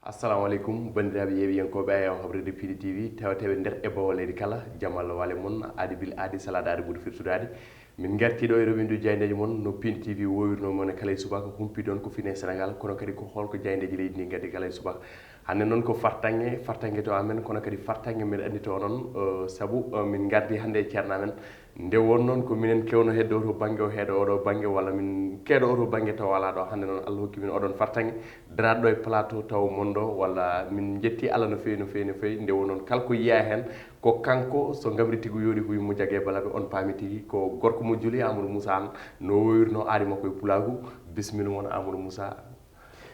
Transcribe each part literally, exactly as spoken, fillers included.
Assalamu aleykum, banndiraaɓe yeeɓiyankooɓe Ayaw Habrede Pindi T V, tawateeɓe nder e bawleydi kala, jam Allah wale mon, aadi bil aadi, salaade aadi ɓuri firtude aadi. Min ngartii ɗo e rewindu jaayndeeji mon, no Pindi T V wowirnoo mon e kala e subaka, humpiti on ko fine Sénégal, kono kadi ko holko jaayndeeji leydi ndi ngaddi kala e subaka. Hannde noon ko fartaŋŋe, fartaŋŋe to amen, kono kadi fartaŋŋe men anndi to onon, eh, sabu, eh, min ngardi hannde e ceerno amen. Nde won noon ko minen kewno hedde oto bannge o heedo oɗo bannge, walla min keedo oto bannge taw alaa ɗo. Hannde noon Allah hokki min oɗon fartaŋŋe, daraaɗo ɗo e plateau taw mon ɗo, walla min njetti Allah no feewi, no feewi, no feewi. Nde won noon kala ko yiya heen ko kanko, so ngabri tigi yooɗi ko yummo jagge balaɓe, on paami tigi ko gorko mo juli Amadou Moussa Anne, no wowirnoo aadi makko e pulaagu. Bismilla mon Amadou Moussa.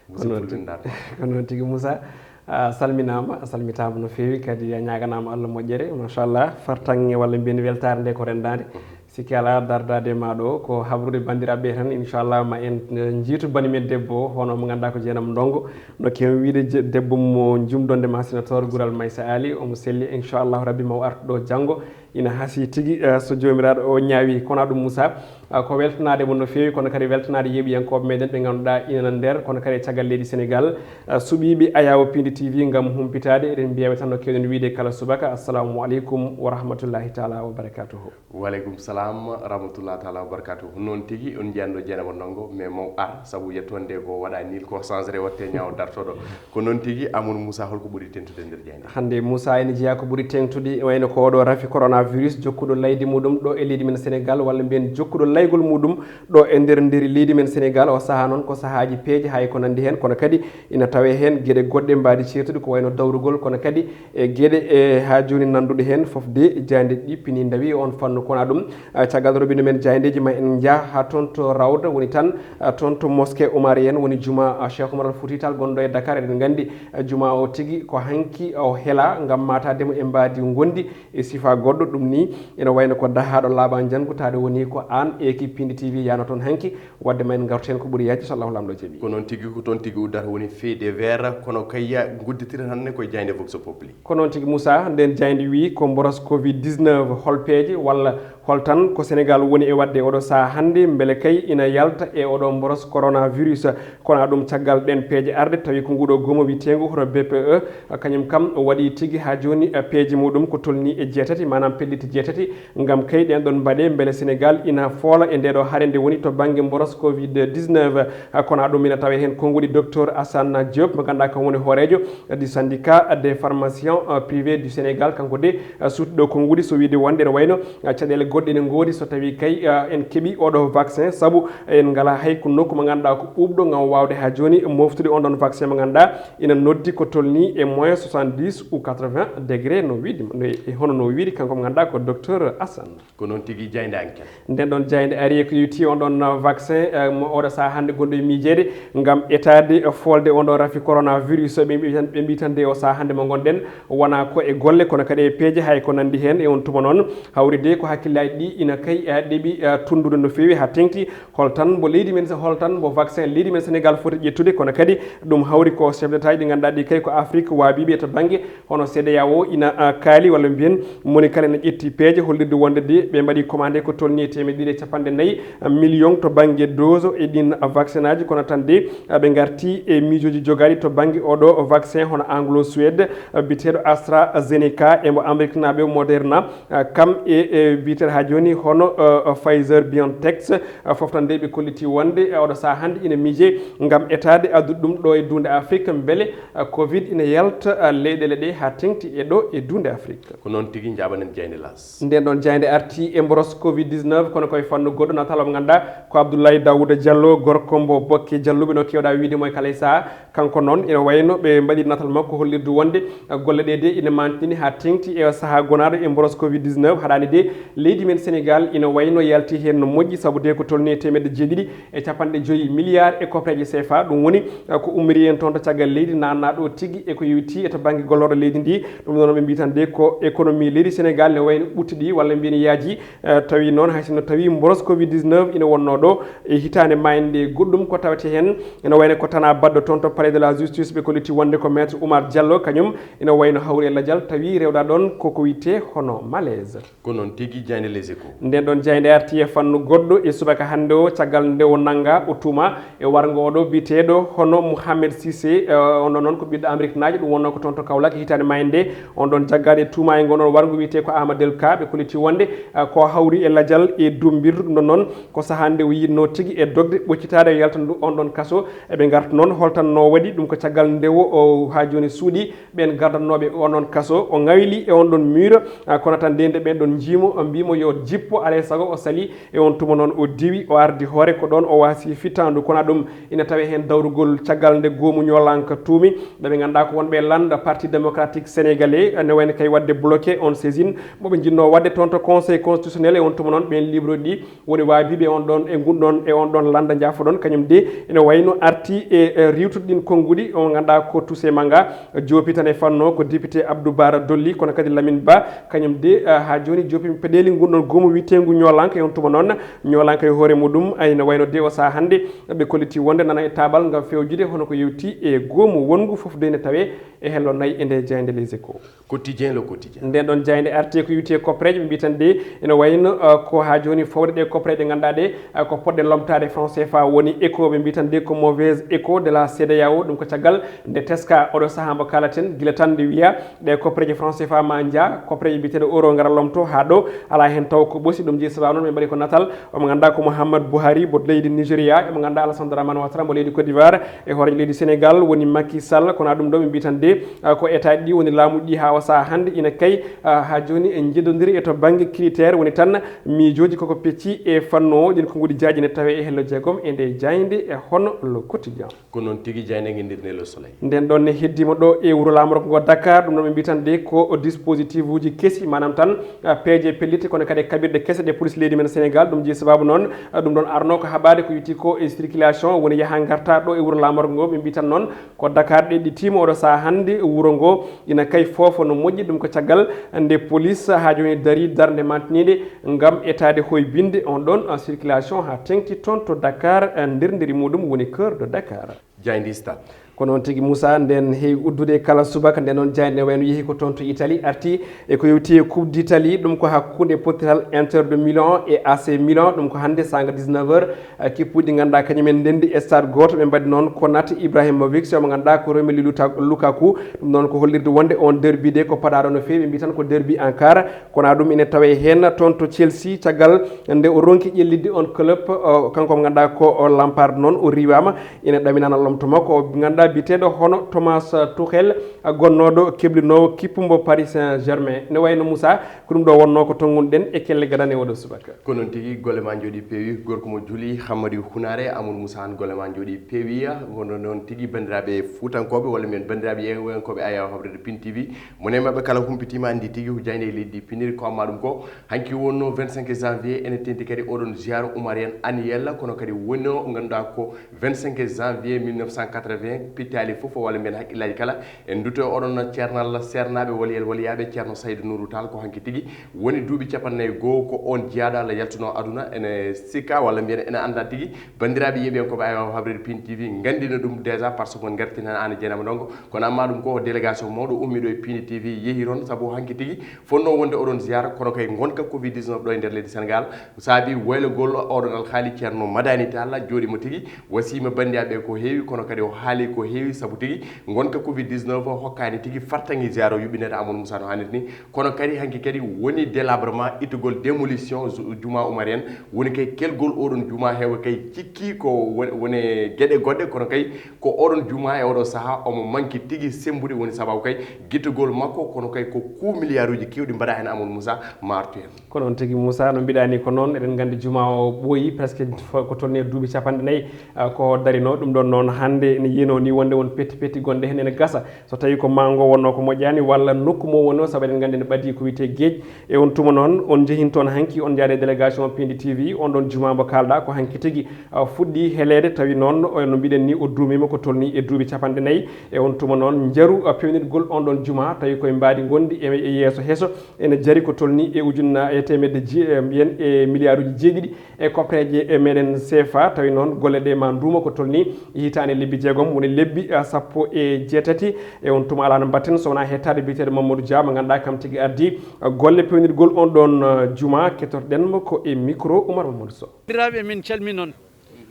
Musidɓe noon tigi, fulɓe Ndar. Ko noon tigi Moussa, a salminaama, a salmitaama no feewi, kadi a ñaaganaama Allah moƴƴere, machallah, fartaŋŋe walla mbiyen weltaare nde ko renndaande. Mhm. Sikki alaa dardaade ma ɗo, ko habrude banndiraaɓe ɓe tan, inchallah, ma en, eh, njiitu bani men debbo, hono mo ngannduɗaa ko Jeenam Ndongo, no keewen wiyde je-, debbo mo jumdonde ma sénateur Gural Maysa Ali, omo selli, inchallah rabbi ma o artu ɗo janngo, ina hasii tigi, eh, so Joomiraaɗo o ñaawi. Kono ɗum Moussa, ah, ko weltanaade mo no feewi, kono kadi weltanaade yeeɓiyankooɓe meɗen ɓe ngannduɗaa ina nder, kono kadi e caggal leydi Sénégal, ah, suɓiiɓe Ayaw Pindi T V ngam humpitaade. Eɗen mbiya ɓe tan no keewɗen wiyde kala subaka, assalamu aleykum wa rahmatullahi taala wa barakatuhu. Wa aleykum salam rahmatullah taala wa barakatuhu. Noon tigi, on njiyan ɗo Jeenaba Ndongo, mais mo ar, sabu yettoonde ko waɗa nil ko changere watte ñaawo dartoɗo. Ko noon tigi, Amadou Moussa, holko ɓuri teŋtude nder jaaynde? Hannde Moussa ene jeyaa ko ɓuri teŋtude, wayno ko oɗo rafi coronavirus jokkuɗo laydi muɗum ɗo e leydi men Sénégal, walla mbiyen jokkuɗo laygol muɗum ɗo e nder, nder leydi men Sénégal. O sahaa noon ko sahaaji peeje, hay ko nanndi heen, kono kadi ina tawee heen geɗe goɗɗe mbaadi ceertude, ko wayno dawrugol, kono kadi e geɗe e haa jooni nannduɗe heen, fof de jaaynde ɗi pini ndawi on fannu. Kono ɗum, ah, caggal robindo men jaayndeeji, ma en njah haa toon to Rawda, woni tan, ah, toon to mosquée omarienne, woni juma, ah, Cheikh Oumar Al Fouti Tall gonɗo e Dakar. Eɗen nganndi, ah, juma o tigi ko hanki o hela ngam maataade mo e mbaadi ngonndi e sifa goɗɗo. Ɗum ni ina wayno ko dahaaɗo laaɓa njanngu, taade woni ko aan e équipe Pindi T V yano toon hanki, wadde ma en ngartu heen ko ɓuri yaajde, so Allahu Laamɗo jaɓi. Ko noon tigi, ko toon tigi uddata woni fait divers, kono kayya ngudditiren hannde koye jaaynde Vox Populi. Ko noon tigi Moussa, nden jaaynde wi ko mboros covid dix-neuf, hol peeje walla hol tan ko Sénégal woni e waɗde oɗo sahaa hannde, mbele kay ina yalta e oɗo mboros coronavirus. Kono ɗum caggal ɗen peeje arde, tawi ko nguɗo goomu wiyeteengu hono B P E, kañum kam o waɗi tigi haa jooni, eh, peeje muɗum ko tolni e jeetati, maanaam pelliti jeetati, ngam kay ɗen ɗon mbaɗe mbele Sénégal ina foola e nde ɗo hare nde woni to bannge mboros covid dix-neuf. Eh, kono ɗum ina tawe heen konnguɗi docteur Assane Diop, mo ngannduɗaa kam woni hooreejo du syndicat des pharmaciens, eh, privés du Sénégal. Kanko de, eh, suuti ɗo konnguɗi, so wiyde wonde ene wayno, eh, caɗeele goɗɗe ene ngoodi so tawi kay, eh, en keɓi oɗo vaccin, sabu en ngala hay ko nokku mo ngannduɗaa ko ɓuuɓɗo ngam waawde haa jooni moftude on ɗon vaccin mo ngannduɗaa ina noddi ko tolni e moins soixante-dix ou quatre-vingts degré, no wiide, no, e hono no wiide kanko mo ngannduɗaa ko docteur Assane. Ko noon tigi jaaynde Enquête. Nden ɗon jaaynde ari ko yowiti on ɗon vaccin, eh, mo oɗo sahaa hannde gonɗo e miijeede ngam etaade, eh, foolde on ɗon rafi coronavirus. Ɓe mbi tan, ɓe mbi tan de o sahaa hannde mo ngonɗen wona ko e golle, kono kadi e peeje, hay ko nanndi heen e on tuma noon. Hawri de ko hakkillaaji ɗi ina kay, eh, ɗeɓi, eh, tunndude no feewi haa teŋti. Hol tan mbo leydi men, hol tan mbo vaccin leydi men Sénégal foti ƴettude, kono kadi ɗum hawri ko chef d'État ji ɗi ngannduɗaa ɗi kay ko Afrique waabiiɓe to bannge hono C D A O ina, ah, kaali, walla mbiyen moni kala ina ƴetti peeje hollirde wonde de ɓe mbaɗi commandé ko tolni e teemeɗɗe ɗiɗi e capanɗe nayi million to bannge dose e ɗin vaccin aji, kono tan de, ah, ɓe ngarti e miijooji jogaaɗi to bannge oɗo vaccin hono Anglo Suède, ah, biyeteeɗo AstraZeneca, e mbo Amérique naaɓe Moderna, ah, kam e, e biyeteeɗo haa jooni hono, ah, Pfizer BioNTech, ah, fof tan de ɓe kolliti wonde, ah, oɗo sahaa hannde ina miije ngam etaade addude ɗum ɗo e duunde Afrique, mbele, ah, covid ina yalta, ah, leyɗeele ɗe haa teŋti e ɗo e duunde Afrique. Ko noon tigi, njaaɓanen jaaynde L'As. Nden ɗon jaaynde arti e mboros covid dix-neuf, kono koye fannu goɗɗo, natal mo ngannduɗaa ko Abdoulaye Daouda Diallo, gorko mbo Bokke Jalluɓe no keewɗaa wiide mo e kala e sahaa. Kanko noon ina wayno ɓe mbaɗi natal makko hollirde wonde, ah, golle ɗe de ina mantini haa teŋti e sahaa gonaaɗo e mboros covid dix-neuf. Haɗaani de leydi men Sénégal ina wayno yalti heen no moƴƴi, sabu de ko tolni e teemeɗɗe jeeɗiɗi e capanɗe joyi milliards e koppeeje C F A. Ɗum woni, eh, ko ummiri en toon to caggal leydi, naatna ɗo tigi e ko yowiti e to bannge gollorɗe leydi ndi. Ɗum noon ɓe mbi tan de ko économie leydi Sénégal ne wayno ɓuttuɗi walla mbiyen yaaji, eh, tawi noon hay sinno tawi mboros covid dix-neuf ina wonnoo ɗo e hitaande maayde nde. Goɗɗum ko tawete heen ina wayno ko tanaa baɗɗo toon to palais de la justice, ɓe kolliti wonde ko maître Oumar Diallo, kañum ina wayno hawri e lajal, tawi rewda ɗoon koko wiyetee hono malaise. Ko noon tigi, jaaynde Les Échos. Nden ɗoon jaaynde arti e fannu goɗɗo e subaka hannde o, caggal nde o nannga, o tuuma e warngo oɗo biyeteeɗo hono Mouhamed Cissé, eh, on ɗon noon ko ɓiɗɗo Amérique naajo, ɗum wonnoo ko toon to Kaolack hitaande maayde nde. On ɗon jaggaade tuuma e ngon ɗon warngo wiyetee ko Amadou Ka, ɓe kolliti wonde, eh, ko hawri e lajal e dumbir, ɗum ɗon noon ko sahaa nde o yiɗnoo tigi e dogde ɓoccitaade e yaltandu on ɗon kaso. Eɓe ngarta noon holtan no waɗi ɗum ko caggal nde o, o haa jooni suuɗi ɓeen gardannooɓe on ɗon kaso. O ŋayli e on ɗon mur, ah, kono tan nde nde ɓeen ɗon njiimo, o mbiimo yo jippo, alaa e sago o sali. E on tuma noon o diwi, o ardi hoore, ko ɗoon o waasi fittaandu. Kono ɗum ina tawee heen dawrugol caggal nde goomu ñoolanka tuumi ɓe ɓe ngannduɗaa ko wonɓe lannda Parti Démocratique Sénégalais, ne wayno kay waɗde bloqué on saisine mo ɓe njinnoo waɗde toon to Conseil constitutionnel. E on tuma noon ɓeen libre ɗi woni waabiiɓe on ɗon e ngun ɗon, e on ɗon lannda, njaafoɗon, kañum de ene wayno arti e, e riiwtude ɗin konnguɗi. O ngannduɗaa ko Toussaint Manga joopi tan e fanno, ko député Abdou Bara Dolly, kono kadi Lamine Ba, kañum de, eh, haa jooni joopi peɗeeli ngun ɗon goomu wiyeteengu ñoolanka. E on tuma noon, ñoolanka e hoore muɗum, ay, no wayno de o sahaa hannde, ɓe kolliti wonde nana e taabal ngam fewjude hono ko yewti e goomu wonngu. Fof de ne tawee e hello nayi e nde jaaynde Les Échos. Quotidien, Le Quotidien. Nden ɗon jaaynde arti ko yewti e koppareeje, ɓe mbiyi tan de ene wayno, uh, ko haa jooni fowde ɗe koppareeje ngannduɗaa ɗe, uh, ko poɗɗe lomtaade franc C F A woni écho, ɓe mbiyi tan de ko mauvaise écho de la C E D E A O. Ɗum ko caggal nde teska oɗo sahaa mbo kaalaten gila tan nde wiya ɗe koppareeje franc C F A ma nja, koppareeje mbiyeteeɗe euro ngara lomto haa ɗo, alaa heen taw ko ɓosi. Ɗum jeyi sababu noon ɓe mbaɗi ko natal omo ngannduɗaa ko Mouhammad Buhari mbo leydi Nigeria, omo ngannduɗaa Alassane Dramane Ouattara mbo leydi Côte d'Ivoire, e hooreejo leydi Sénégal woni Macky Sall. Kono ɗum ɗo ɓe mbiyi tan de, ah, ko état ɗi woni laamuɗi ɗi haa o sahaa hannde ina kay, ah, haa jooni en njiddondiri e to bannge critère woni tan miijooji koko pecci e fannu o. Ɗin konnguɗi jaaji ne tawee e hello jeegom e nde jaaynde e hono Le Quotidien. Ko noon tigi, jaaynde ngendirnde Le Soleil. Nden ɗon ne heddiima ɗo e wuro laamorgo ngo Dakar, ɗum ɗon ɓe mbiyi tan de ko dispositif uji kesi, maanaam tan, ah, peeje pellitte, kono kadi e kaɓirɗe kese ɗe police leydi men Sénégal. Ɗum jeyi sababu noon, ah, ɗum ɗon arno ko haɓaade ko yowiti ko e circulation, woni yaha ngarta ɗo e wuro laamorgo ngo. Ɓe mbiyi tan noon ko Dakar ɗeɗɗitiima oɗo sahaa hannde, wuro ngo ina kay foofo no moƴƴi. Ɗum ko caggal nde police haa jooni darii darnde mantiniiɗe ngam etaade hoybinde on ɗon, ah, circulation haa teŋti toon to Dakar, ah, ndernderi muɗum woni cœur de Dakar. Jaaynde Stade. Ko noon tigi, Moussa, nden heewi uddude kala subaka. Nden noon jaaynde nde wayno yehi ko toon to Italie, arti e ko yowti e Coupe d'Italie, ɗum ko hakkunde pottital Inter de Milan e A C Milan. Ɗum ko hannde saanga dix-neuf heures, eh, kippuuji ɗi ngannduɗaa kañum en ndenndi e stade gooto, ɓe mbaɗi noon ko Konate Ibrahimovic, mo ngannduɗaa ko Romelu Luta-, Lukaku. Ɗum noon ko hollirde wonde on derby de ko paɗaaɗo no feewi, ɓe mbiyi tan ko derby en quart. Kono ɗum ene tawee heen toon to Chelsea, caggal nde o ronki ƴellitde on club, o, kanko mo ngannduɗaa ko o Lampard noon, o riiwaama. Ene ɗaminana lomto makko o ngannduɗaa biyeteeɗo hono Thomas Tuchel, gonnooɗo keblinoowo kippu mbo Paris Saint-Germain. Ne wayno Moussa, ko ɗum ɗo wonnoo ko tonngunoɗen e kelle gadane oɗo subaka. Ko noon tigi, golle ma njooɗi peewi, gorko mo juli, Hammadi Hunaare, Amadou Moussa, an golle ma njooɗi peewi. Wonno noon tigi, banndiraaɓe fuutankooɓe walla mbiyen banndiraaɓe yeewoyankooɓe Ayaw Habrede Pin T V, mo ne maɓɓe kala humpitiima, anndi tigi ko jaaynde e leydi piniri ko amma ɗum ko. Hanki wonno vingt-cinq janvier, ene teŋti kadi oɗon ziyaara umarien annuel, kono kadi wonno ngannduɗaa ko vingt-cinq janvier mille neuf cent quatre-vingts, pittaali fof walla mbiyen hakkillaaji kala en nduto e oɗon ceernal seernaaɓe, waliyel waliyaaɓe, Ceerno Saydu Nuuru Taal, ko hanki tigi woni duuɓi capannayyi goo ko on jiyaaɗo Allah yaltuno aduna. Ene sikka walla mbiyen ene annda tigi, banndiraaɓe yeeɓiyankooɓe Ayaw Habrede Pin T V nganndina ɗum déjà, par ce que on ngarti heen aan e Jeynaba Ndongo, kono amma ɗum ko délégation mawɗo ummi ɗo e Pin T V yehi toon, sabu hanki tigi fotnoo wonde oɗon ziyaara, kono kay ngonka covid dix-neuf ɗo e nder leydi Sénégal saabi waylagol oɗon alhaali. Ceerno Madani Tall jooɗiima tigi, wasiima banndiraaɓe ko heewi, kono kadi o haali ko heewi, sabu tigi ngonka covid dix-neuf o hokkaani tigi fartaŋŋe ziyaara o yuɓɓineede Amadou Moussa no haanirta ni. Kono kadi hanki kadi woni délabrement, ittugol, démolition ju-, juma umarien, woni kay kelgol oɗon juma, heewa kay cikki ko won-, woni geɗe goɗɗe, kono kay ko oɗon juma e oɗo sahaa omo manki tigi semmbude, woni sababu kay gittugol makko, kono kay ko coût milliarduuji keewɗi mbaɗaa heen Amadou Moussa, ma artu heen. Ko noon tigi Moussa, no mbiɗaa ni ko noon, eɗen nganndi juma o ɓooyi presque fo-, ko tolni e duuɓi capanɗe nayi, ah, ko darino. Ɗum ɗon noon hannde ene yiyano ni wonde won petti petti gonɗe heen ene gasa, so tawi ko mawngo wonno ko moƴƴaani, walla nokku mo wonno, sabu eɗen nganndi ene ɓadii ko wiyetee geej. E on tuma noon, on njehin toon hanki, on njaade délégation Pindi T V, on ɗon juma mbo kaalɗa ko hanki tigi, ah, fuɗɗi heleede, tawi noon, eh, no mbiɗen ni, o duumiima ko tolni e duuɓi capanɗe nayi. E on tuma noon, njaru, ah, pewnitgol on ɗon juma, tawi koye mbaadi ngonndi e, e yeeso heeso, ene jari ko tolni e ujunna-, e teemedde je-, eh, mbiyen e miliyaaruuji jeeɗiɗi e koppereeje e meɗen C F A, tawi noon golle ɗe ma nduuma ko tolni e hitaande lebbi jeegom, woni lebbi, ah, sappo e jeetati. E on tuma alaa no mbatten so wonaa hettaade biyeteeɗo Mamadou Dia, mo ngannduɗaa kam tigi ardii, ah, golle pewnitgol on ɗon, ah, juma. Kettorɗen mo ko e micro Oumar Mamadou Sow. Banndiraaɓe, min calminon.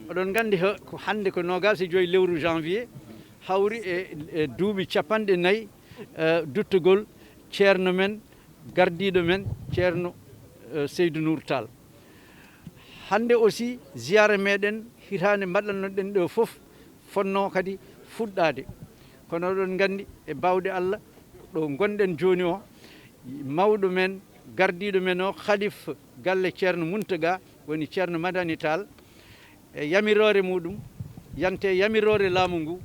Oɗon nganndi he-, ko hannde ko noogaas e joy lewru janvier, hawri e, e duuɓi capanɗe nayi, eh, duttugol ceerno men, gardiiɗo men, ceerno, eh, Seydou Nour Tall. Hannde aussi, ziyaara meɗen hitaande mbaɗannoɗen ɗo fof fonnoo kadi fuɗɗaade. Kono oɗon nganndi, e baawɗe Allah, ɗo ngonɗen jooni o, mawɗo men, gardiiɗo men o, Khalif galle Ceerno Muntaga, woni Ceerno Madani Tall, e yamiroore muɗum, yante yamiroore laamu ngu,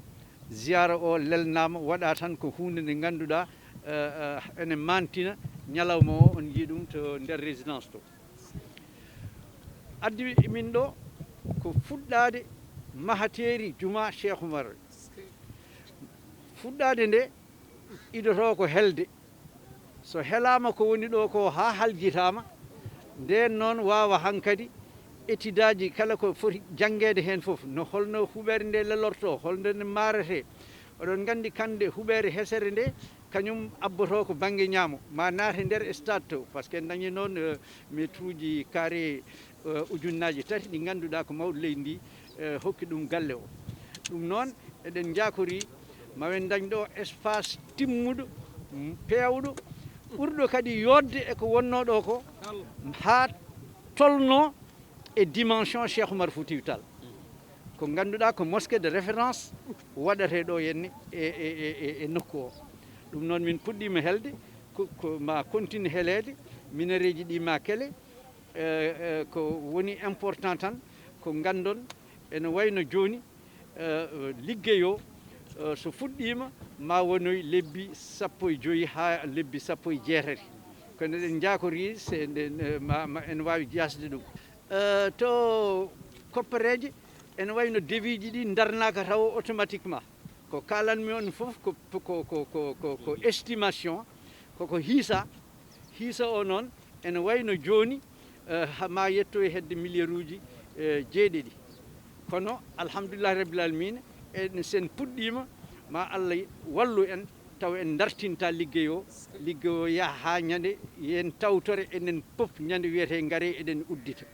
ziyaara o lelnaama, waɗa tan ko huunde nde ngannduɗaa, eh, eh, ene mantina ñalawma o, on njii ɗum to nder résidence to. Addi min ɗo ko fuɗɗaade mahateeri juma Cheikh Oumar. Fuɗɗaade nde idotoo ko helde. So helaama ko woni ɗo ko haa haljitaama, ndeen noon waawa hankadi etidaaji kala ko foti janngeede heen fof, no holno huɓeere nde lelorto, holno nde maarete. Oɗon nganndi kannde huɓeere hesere nde, kañum abboto ko bannge ñaamo, ma naate nder stade to, par ce que en dañi noon, eh, mètre uji carré, eh, ujunnaaji tati ɗi ngannduɗaa ko mawɗo leydi ndi, eh, hokki ɗum galle o. Ɗum noon, eɗen njaakori ma en dañ ɗo espace timmuɗo, m-, peewɗo, ɓurɗo kadi yodde e ko wonno ɗo ko, haa tolno e dimension Cheikh Oumar Foutiyou Tall. Ko ngannduɗaa ko mosquée de référence waɗate ɗo henne e, e, e, e, e nokku o. Ɗum noon min puɗɗiima helde, ko, ko ma continue heleede, minereeji ɗi ma kele, eh, eh, ko woni important tan, ko nganndon ene wayno jooni, eh, liggey o, eh, so fuɗɗiima, ma wonoy lebbi sappo e joyi haa lebbi sappo e jeetati. Kono eɗen njaakori se nde, nde ma, ma en waawi jasde ɗum. Eh, to koppereeje, ene wayno devis ji ɗi ndarnaaka taw automatiquement. Ko kaalanmi on fof ko, ko, ko, ko, ko, ko estimation, koko hiisa. Hiisa o noon ene wayno jooni, eh, ha-, ma yetto e hedde milliard uji, eh, jeeɗiɗi. Kono, alhamdulillahi rabbil alamina, en sen puɗɗiima, ma Allah wallu en, taw en dartinta liggey o, liggey o yaha haa ñande yen tawtore enen pop, ñande wiyete ngare eɗen uddita.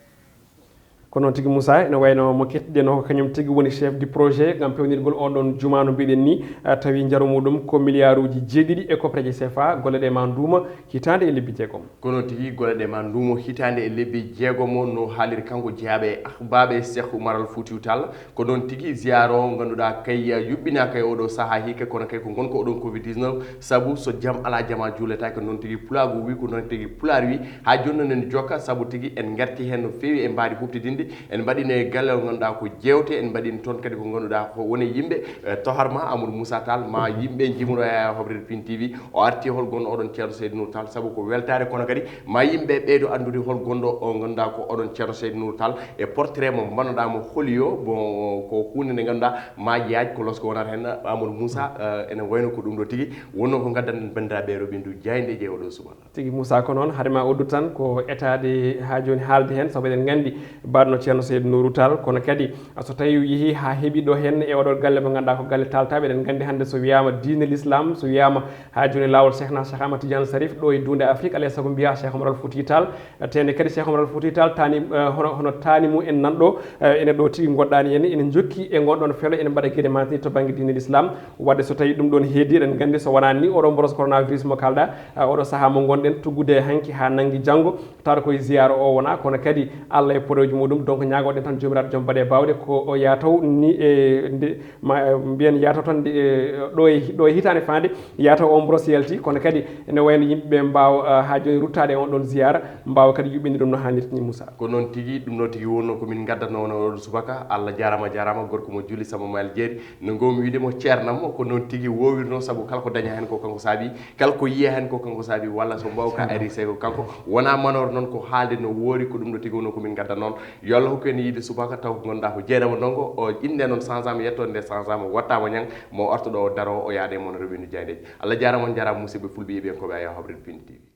Ko noon tigi, Moussa, ene wayno mo kettiɗen o, ko kañum tigi woni chef du projet ngam pewnirgol oɗon juma no mbiɗen ni, ah, tawi njaru muɗum ko milliard uji jeeɗiɗi e koppereje C F A, golle ɗe ma nduuma hitaande e lebbi jeegom. Ko noon tigi, golle ɗe ma nduuma hitaande e lebbi jeegom, no haaliri kanko jeyaaɓe e ahbaaɓe Cheikh Oumar Al Foutiyou Tall. Ko noon tigi, ziyaara o ngannduɗaa kay yuɓɓinaaka e oɗo sahaa hikka, kono kay ko ngonka oɗon covid dix-neuf, sabu so jam alaa jama juuletaake, noon tigi pulaagu wi, ko noon tigi pulaar wi, haa jooni noon en jokka, sabu tigi en ngarti heen no feewi e mbaadi huɓtidinde, en mbaɗino e galle o ngannduɗaa ko jeewte, en mbaɗino toon kadi ko ngannduɗaa ko woni yimɓe, eh, tohar ma Amadou Moussa Tall, ma yimɓe njimroya e hoɓrere Pin T V, o arti hol gonɗo oɗon Ceerno Seydou Nour Tall, sabu ko weltaare, kono kadi ma yimɓe ɓeydo anndude hol gonɗo o ngannduɗaa ko oɗon Ceerno Seydou Nour Tall e portrait mo mbannoɗaa mo holi o, bon, ko huunde nde ngannduɗaa ma yaaj ko losko wonata heen Amadou Moussa, eh, ene wayno ko ɗum ɗo tigi wonno ko ngaddanɗen banndiraaɓe roɓindu jaayndeeji e oɗo suba. Tigi Moussa, ko noon, hade ma uddu tan ko etaade haa jooni haalde heen, sabu eɗen nganndi mbaɗno Ceerno Seydou Nourou Tall, kono kadi so tawi yehii haa heɓi ɗo heen e oɗo galle mo ngannduɗaa ko galle taaltaaɓe, eɗen nganndi hannde so wiyaama diine l'islam, so wiyaama haa jooni laawol Cheikhna Cheikh Ahmad Tidiane Sarif ɗo e duunde Afrique, alaa e sago mbiyaa Cheikh Oumar Al Foutiyou Tall, teende kadi Cheikh Oumar Al Foutiyou Tall taani, eh, hono, hono taani mum en nan ɗo, eh, ene ɗo tigi ngoɗɗaani en, ene njokki e ngoɗɗon felo, ene mbaɗa geɗe mantini to bannge diine l'islam. Wadde so tawi ɗum ɗon heedi, eɗen nganndi so wonaa ni oɗo mboros coronavirus mo kaalɗaa, ah, oɗo sahaa mo ngonɗen tuggude hanki haa nanngi janngo, tawa koye ziyaara o wona, kono kadi Allah e poɗooji muɗum Donc, ñaagoɗen tan Joomiraaɗo Joom baɗe baawɗe ko o yaataw ni e nde ma, eh, mbiyen yaataw tan nde, eh, ɗo e, ɗo e hitaande faande, yaataw on brosse yalti, kono kadi ene wayno yimɓe ɓe mbaawa, eh, haa jooni ruttaade e on ɗon ziyaara, mbaawa kadi yuɓɓinde ɗum no haanirta ni, Moussa. Ko noon tigi, ɗum ɗo tigi wonno ko min ngaddatnoo on oɗo subaka. Allah jaaraama, jaaraama, gorko mo Juli Samba Mayel Jeeri. No ngoowmi wiide mo ceernam, ko noon tigi woowirnoo, sabu kala ko daña heen ko kanko saabi, kala ko yiya heen ko kanko saabi, walla so mbawka ari sey ko kanko. Wonaa manoor noon, ko haalde no woori, ko ɗum ɗo tigi wonno ko min ngadda noon. Yo Allah hokku en yiide subaka taw ko ngannduɗaa ko jeenama ndongo, o innde noon changement yettoode nde changement wattaama ñang, mo artu ɗo o daro o yaade mon rewɓe no jaayndeeji. Allah jaaraama, on njaaraama musidɓe fulɓe yeeɓiyankooɓe Ayaw Habrel Pindi T V.